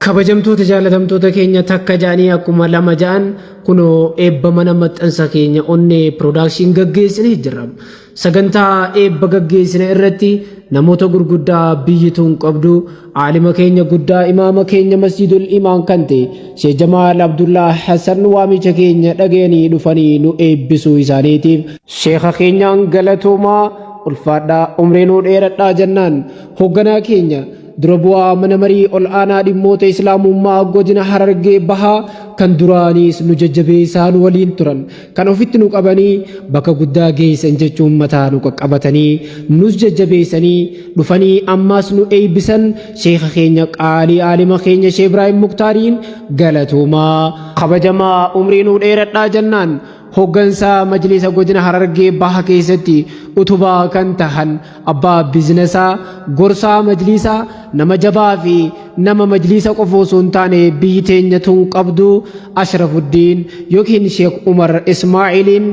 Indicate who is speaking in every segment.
Speaker 1: Kabajamtoota jaalatamtoota keenya, takka ja'anii akkuma lama ja'an, kunoo eebba mana maxxansa keenya Onnee Production gaggeessinee jirra. Sagantaa eebba gaggeessine irratti namoota gurguddaa biyyi tun qabdu, aalima keenya guddaa, imaama keenya Masjidul Imaan kan ta'e Sheekh Jamaal Abdullaa Hassan waamicha keenya dhagayanii dhufanii nu eebbisuu isaaniitiif sheekha keenyaan galatoomaa, ulfaadhaa, umrii nuu dheeradhaa jennaan. Hoogganaa keenya, dura bu'aa mana marii ol aanaa dhimmoota Islaamummaa godina Harargee Bahaa, kan duraaniis nu jajjabeessaa nu waliin turan, kan ofitti nu qabanii bakka guddaa geessan jechuun mataa nu qaqqabatanii nus jajjabeessanii dhufanii ammaas nu eebbisan, sheeka keenya qaalii, aalima keenya Sheekh Ibraahim Muktaariin galatoomaa, kabajamaa, umrii nuu dheeradhaa jennaan. Hooggansa majlisa godina Harargee Baha keessatti utubaa kan tahan, abbaa biizinesaa, gorsaa majlisaa, nama jabaa fi nama majlisa qofa osoo hin taane biyyi teenya tun qabdu, Ashrafuddiin yookiin Sheek Umar Ismaa'iliin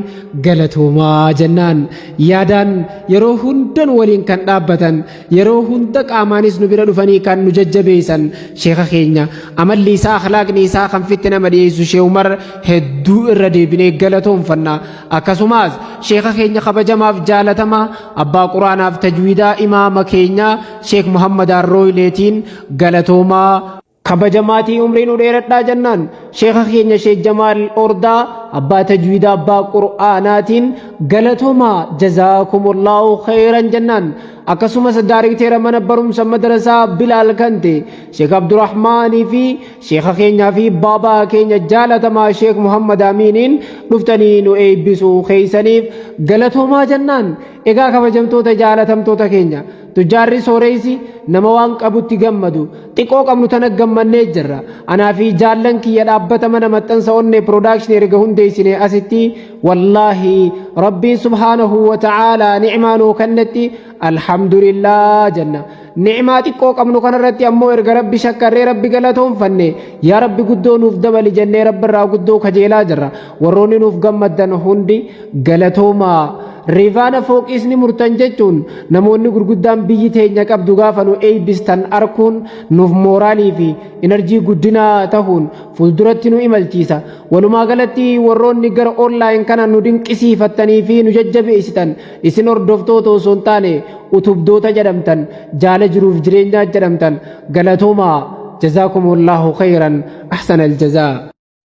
Speaker 1: galatoomaa jennaan. Yaadaan yeroo hundan waliin kan dhaabbatan, yeroo hunda qaamaanis nu bira dhufanii kan nu jajjabeessan, sheeka keenya amalli isaa, akhlaaqni isaa kan fitti nama dhiyeessu, Sheek Umar hedduu irra deebinee galatoonfanna. Akkasumas sheeka keenya kabajamaaf jaalatamaa, abbaa quraanaaf tajwiidaa, imaama keenya Sheek Muhammad Arrooyleetiin galatoomaa, kabajamaatii, umrii nu dheeradhaa jennaan. Sheeka keenya Sheek Jamaal Ordaa, abbaa tajwiidaa, abbaa qur'aanaatiin galatoomaa, jazaakumullahu khayran jennaan. Akkasumas daarikteera mana barumsa madrasaa Bilaal kan ta'e Sheek Abdurrahmaanii fi sheeka keenyaa fi baabaa keenya jaalatamaa Sheek Muhammad Amiiniin dhuftanii nu eebbisuu keeysaniif galatoomaa jennaan. Egaa kabajamtoota jaalatamtoota keenya, tujjaarri sooreysi nama waan qabutti gammadu. Xiqqoo qabnu tana gammannee jirra. Anaa fi jaallan kiyya dhaabbata mana maxxansa Onnee Production erga hundeessine asitti, wallaahi Rabbiin subhaanahu wa ta'aalaa ni'maa nuu kennetti alhamdulillah jenna. Ni'maa xiqqoo qabnu kanarratti ammoo erga Rabbi shakkarree, Rabbi galatoonfanne, yaa Rabbi guddoo nuuf dabali jennee Rabbi irraa guddoo kajeelaa jirra. Warroonni nuuf gammaddan hundi galatoomaa. Riivaana fooqiisni murtan jechuun namoonni gurguddaan biyyi teenya qabdu gaafa nu eebbistan arkuun nuuf mooraalii fi enerjii guddinaa tahuun fuulduratti nu imalchiisa. Walumaa galatti warroonni gara online kana nu dinqisiifattanii fi nu jajjabeessitan, isin hordoftoota osoo hin taane utubdoota jedhamtan, jaala jiruuf jireenyaa jedhamtan, galatoomaa, jazaakumullahu khayran ahsana aljazaa.